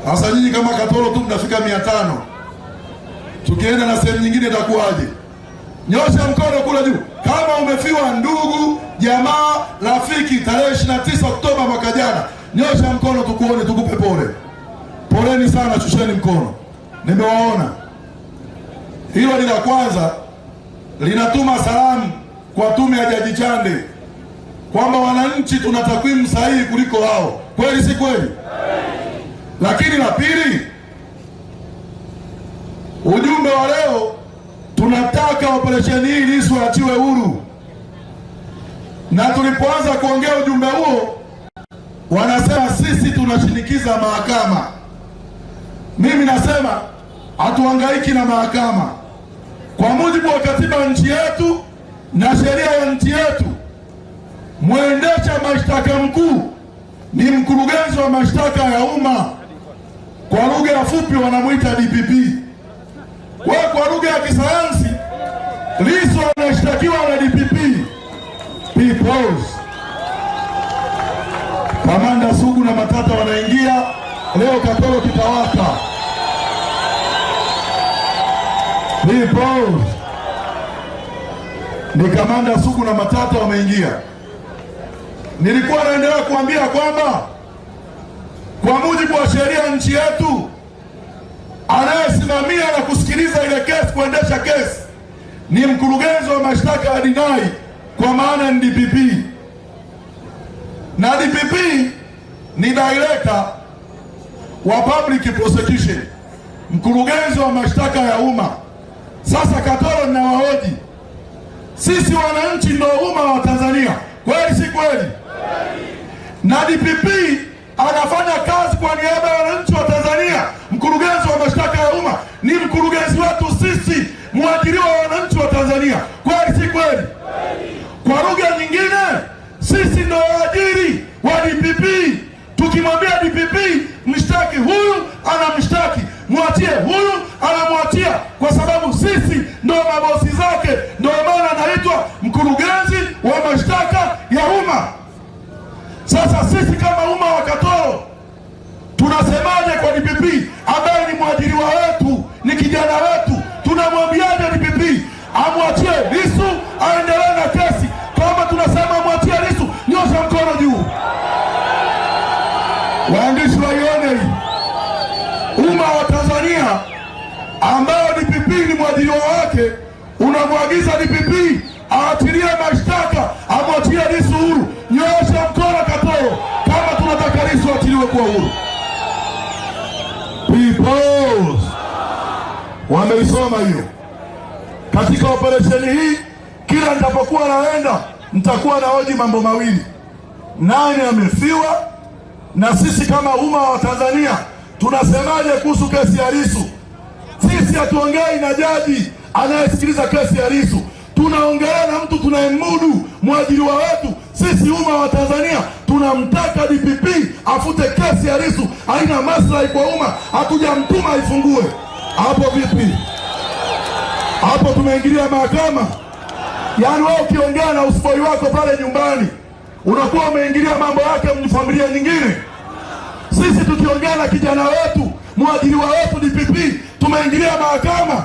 Sasa nyinyi kama Katoro tu mnafika 500, tukienda na sehemu nyingine itakuwaje? Nyosha mkono kule juu kama umefiwa ndugu, jamaa, rafiki tarehe 29 Oktoba mwaka jana, nyosha mkono tukuone, tukupe pole. Poleni sana, shusheni mkono, nimewaona. Hilo ni la kwanza, linatuma salamu kwa tume ya Jaji Chande kwamba wananchi tuna takwimu sahihi kuliko wao. Kweli si kweli? Lakini la pili, ujumbe wa leo, tunataka operesheni hii Lissu aachiwe huru, na tulipoanza kuongea ujumbe huo, wanasema sisi tunashinikiza mahakama. Mimi nasema hatuhangaiki na mahakama. Kwa mujibu wa katiba ya nchi yetu na sheria ya nchi yetu, mwendesha mashtaka mkuu ni mkurugenzi wa mashtaka ya umma, kwa lugha ya fupi wanamwita DPP. Kwa lugha ya kisayansi, Lissu anashtakiwa na DPP. Peoples. Kamanda Sugu na Matata wanaingia leo, Katoro kitawaka. Peoples. Ni Kamanda Sugu na Matata wameingia. Nilikuwa naendelea kuambia kwamba kwa mujibu wa sheria nchi yetu, anayesimamia na kusikiliza ile kesi, kuendesha kesi ni mkurugenzi wa mashtaka ya jinai, kwa maana ni DPP, na DPP ni director wa public prosecution, mkurugenzi wa mashtaka ya umma. Sasa Katoro, ninawahoji sisi wananchi ndio umma wa Tanzania, kweli si kweli? Na DPP anafanya kazi kwa niaba ya wananchi wa Tanzania. Mkurugenzi wa mashtaka ya umma ni mkurugenzi wetu sisi, mwajiriwa wa wananchi wa Tanzania, kweli si kweli? Kwa lugha nyingine, sisi ndio waajiri wa DPP. Tukimwambia DPP mshtaki huyu, anamshtaki, mwachie huyu, anamwachia, kwa sababu sisi ndio mabosi zake. Ndio maana anaitwa mkurugenzi wa mashtaka ya umma. Sasa sisi kama umma wa Katoro tunasemaje kwa DPP ambaye ni mwajiriwa wetu, ni kijana wetu? Tunamwambiaje DPP amwachie Lissu aendelee na kesi? Kama tunasema amwachie Lissu, nyosha mkono juu. Waandishi waione hii, umma wa Tanzania ambao DPP ni mwajiriwa wake, unamwagiza DPP aachilie mashtaka, amwachie Lissu huru. Nyosha mkono Katoro kama tunataka Lissu achiliwe kuwa huru. Peoples wameisoma hiyo. Katika operesheni hii, kila nitapokuwa naenda nitakuwa nahoji mambo mawili: nani amefiwa, na sisi kama umma wa Tanzania tunasemaje kuhusu kesi ya Lissu? Sisi hatuongei na jaji anayesikiliza kesi ya Lissu, tunaongelea na mtu tunayemudu, mwajiriwa wetu. Sisi umma wa Tanzania tunamtaka DPP afute kesi ya Lissu, haina maslahi kwa umma, hatujamtuma aifungue. Hapo vipi? Hapo tumeingilia mahakama? Yaani wewe ukiongea na usiboi wako pale nyumbani unakuwa umeingilia mambo yake familia nyingine. Sisi tukiongea na kijana wetu mwajiriwa wetu DPP tumeingilia mahakama.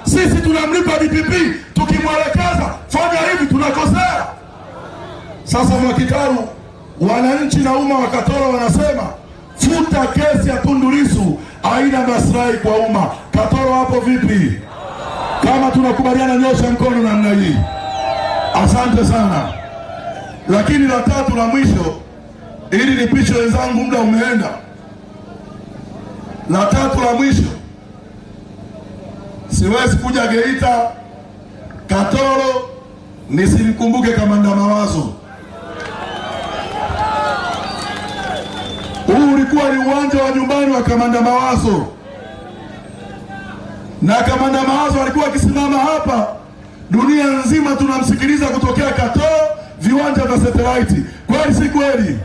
Sisi tunamlipa DPP, tukimwelekeza fanya hivi tunakosea. Sasa Mwakitaru, wananchi na umma wa Katoro wanasema futa kesi ya Tundu Lissu, haina maslahi kwa umma. Katoro hapo vipi? Kama tunakubaliana, nyosha mkono namna hii. Asante sana. Lakini la tatu la mwisho, ili nipishe wenzangu, muda umeenda. La tatu la mwisho, siwezi kuja Geita Katoro nisimkumbuke Kamanda Mawazo. Huu ulikuwa ni uwanja wa nyumbani wa Kamanda Mawazo, na Kamanda Mawazo alikuwa akisimama hapa, dunia nzima tunamsikiliza kutokea Katoro, viwanja vya satellite. Kweli si kweli?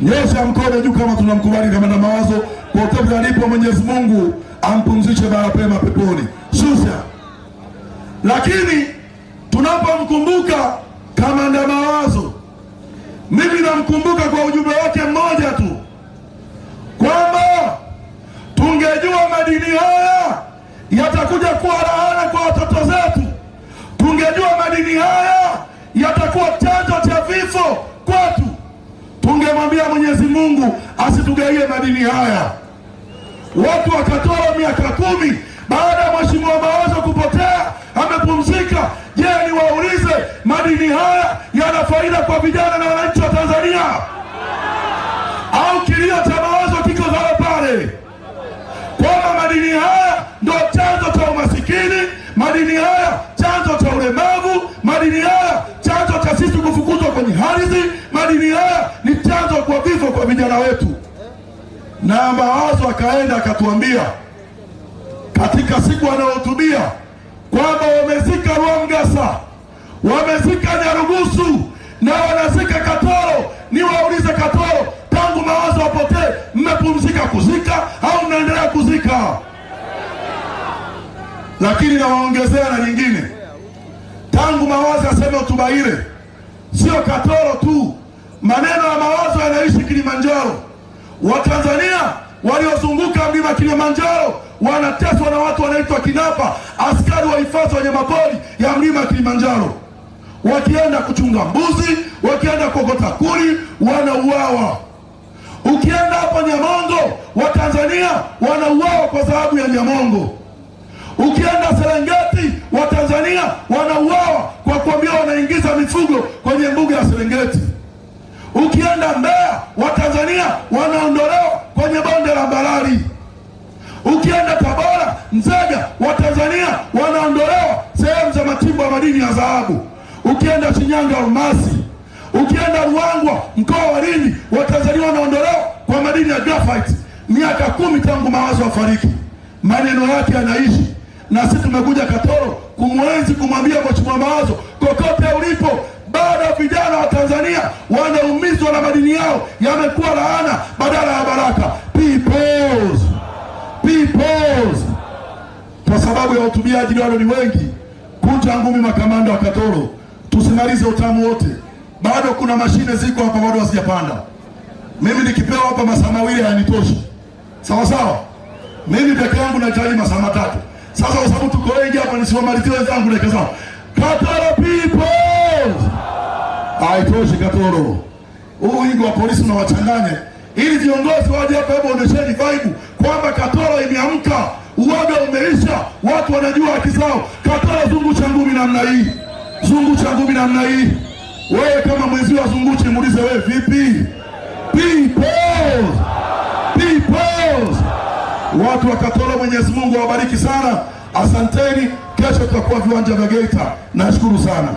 Nyosha mkono juu kama tunamkubali Kamanda Mawazo popote alipo. Mwenyezi Mungu ampumzishe mahala pema peponi. Shusha. Lakini tunapomkumbuka Kamanda Mawazo, mimi namkumbuka kwa ujumbe wake mmoja tu, kwamba Tungejua madini haya yatakuja kuwa laana kwa watoto zetu, tungejua madini haya yatakuwa chanzo cha vifo kwetu, tungemwambia Mwenyezi Mungu asitugaie madini haya. Watu wakatoa miaka 10 baada ya Mheshimiwa Mawazo kupotea, amepumzika. Je, niwaulize, madini haya yana faida kwa vijana na wananchi wa Tanzania au kilio cha Mawazo kiko pale pale kwamba madini haya ndo chanzo cha umasikini, madini haya chanzo cha ulemavu, madini haya chanzo cha sisi kufukuzwa kwenye ardhi, madini haya ni chanzo kwa vifo kwa vijana wetu. Na Mawazo akaenda akatuambia katika siku anayohutubia kwamba wamezika Rwamgasa, wamezika Nyarugusu na wanazika Katoro. Niwaulize, Katoro, tangu Mawazo apotee mmepumzika kuzika au mnaendelea kuzika? Lakini nawaongezea na nyingine, tangu Mawazo aseme hotuba ile, sio Katoro tu, maneno ya Mawazo yanaishi Kilimanjaro. Watanzania waliozunguka mlima Kilimanjaro wanateswa na watu wanaitwa kinapa, askari wa hifadhi wanyamapori ya mlima Kilimanjaro, wakienda kuchunga mbuzi, wakienda kuokota kuni, wanauawa. Ukienda hapo Nyamongo, Watanzania wanauawa kwa sababu ya Nyamongo. Ukienda Serengeti, Watanzania wanauawa kwa kuambia wanaingiza mifugo kwenye mbuga ya Serengeti. Ukienda Mbeya, Watanzania wanaondolewa kwenye bonde la Mbarali. Ukienda Tabora, Nzega, Watanzania wanaondolewa sehemu za machimbo ya madini ya dhahabu. Ukienda Shinyanga, almasi. Ukienda Ruangwa, mkoa wa Lindi, Watanzania wanaondolewa kwa madini ya graphite. Miaka 10 tangu Mawazo afariki, maneno yake yanaishi, na sisi tumekuja Katoro kumwenzi, kumwambia Mheshimiwa Mawazo, kokote ulipo, bado vijana wa Tanzania wanaumizwa na madini yao yamekuwa laana badala ya baraka. Peoples, peoples. Kwa sababu ya watumiaji walo ni wengi, kunja ngumi makamanda wa Katoro, tusimalize utamu wote. Bado kuna mashine ziko hapa bado hazijapanda. Mimi nikipewa hapa masaa 2 hayanitoshi, sawa sawa. Mimi peke yangu nahitaji masaa 3. Sasa kwa sababu tuko wengi hapa, nisiwamalizie wenzangu dakika zao. Katoro people, haitoshi Katoro. Huu wingi wa polisi unawachanganya. Ili viongozi waje hapa, hebu onesheni vibe kwamba Katoro imeamka, uoga umeisha, watu wanajua haki zao. Katoro, zungusha ngumi namna hii, zungusha ngumi namna hii. Wewe kama mwenzio azunguche, muulize wewe vipi? People, people. Watu wa Katoro, Mwenyezi Mungu awabariki sana, asanteni. Kesho tutakuwa viwanja vya Geita. Nashukuru sana.